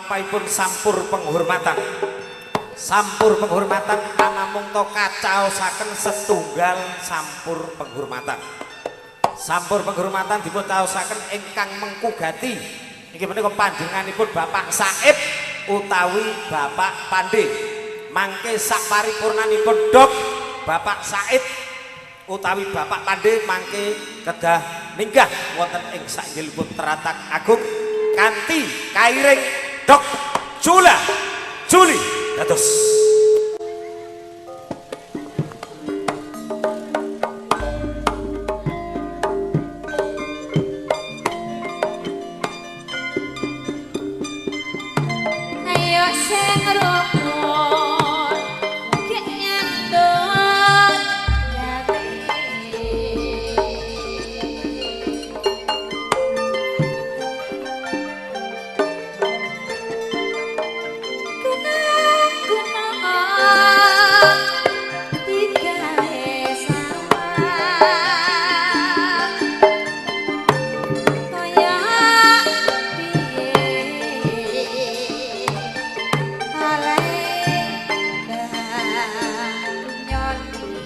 Lampahipun sampur penghormatan. Sampur penghormatan anamung to kacaosaken setunggal sampur penghormatan. Sampur penghormatan dipun caosaken ingkang mengku gati. Inggih menika panjenenganipun Bapak Saib utawi Bapak Pande. Mangke saparipurnanipun dok Bapak Said utawi Bapak Pande mangke kedah minggah wonten ing sainggilipun teratak agung kanthi kairing dok Jula Juli dados. Ayo sing rukun gek nyandut gawe. Gunung-gunung digawe sawah kaya piye ale banyoni.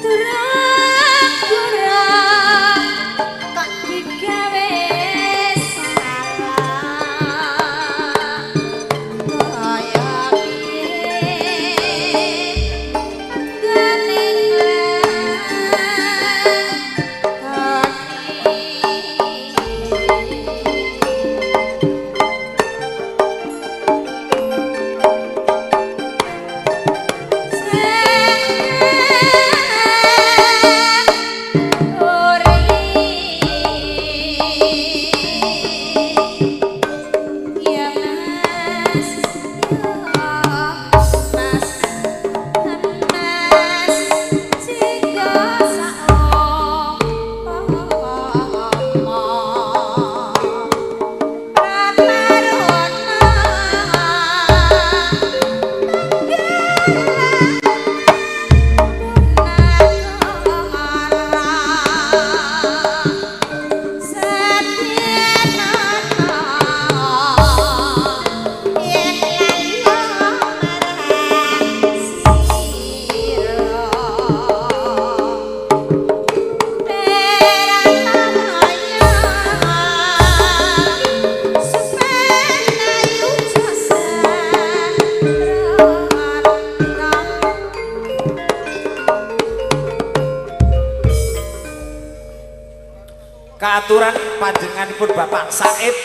Durang-durang kok digawe salah kaya piye anggone nglakoni. Kaaturan panjenenganipun Bapak Said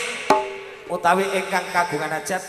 utawi ingkang kagungan hajat